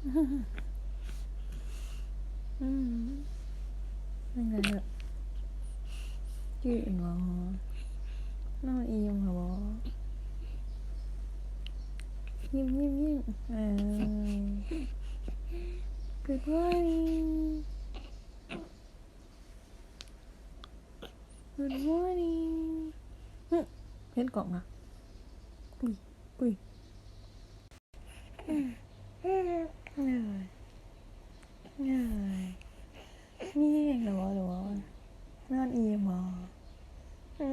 ອືມ ຍັງໄງເນາະ ຈື່ນບໍ່? ນອນອີ່ມແລ້ວບໍ່? ຍິ້ມໆໆ ເອີ Good morning Good morning ຫຶ ເຫັນກ້ອງນະ ອຸ້ຍ ອຸ້ຍ ອືມ ເອີ ເອີ ມີແຮງແລ້ວບໍ່ ຫຼືວ່າ ນອນອີ່ມບໍ່? ຫຶ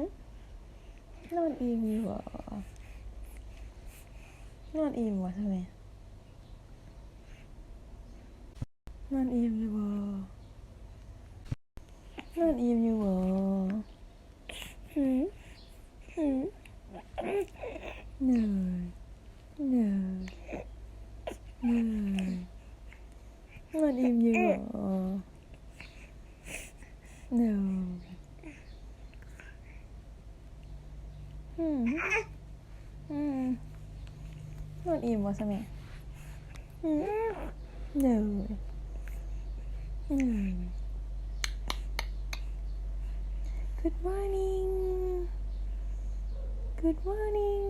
ນອນອີ່ມຢູ່ບໍ່? ນອນອີ່ມບໍ່ຊະແມ່? ນອນອີ່ມຢູ່ບໍ່? ນອນອີ່ມຢູ່ບໍ່? ຫຶ ຫຶ ເໜີຍ ເໜີຍ ເໜີຍ ນອນອີ່ມຢູ່ບໍ່? ເໜີຍ ຫືມ ອືມ ນອນອີ່ມບໍ່ຊະແມ່? ຫືມ ເໜີຍ ເໜີຍ Good morning Good morning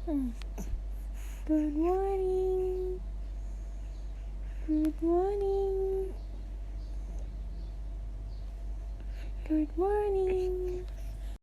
ອືມ Good morning Good morning Good morning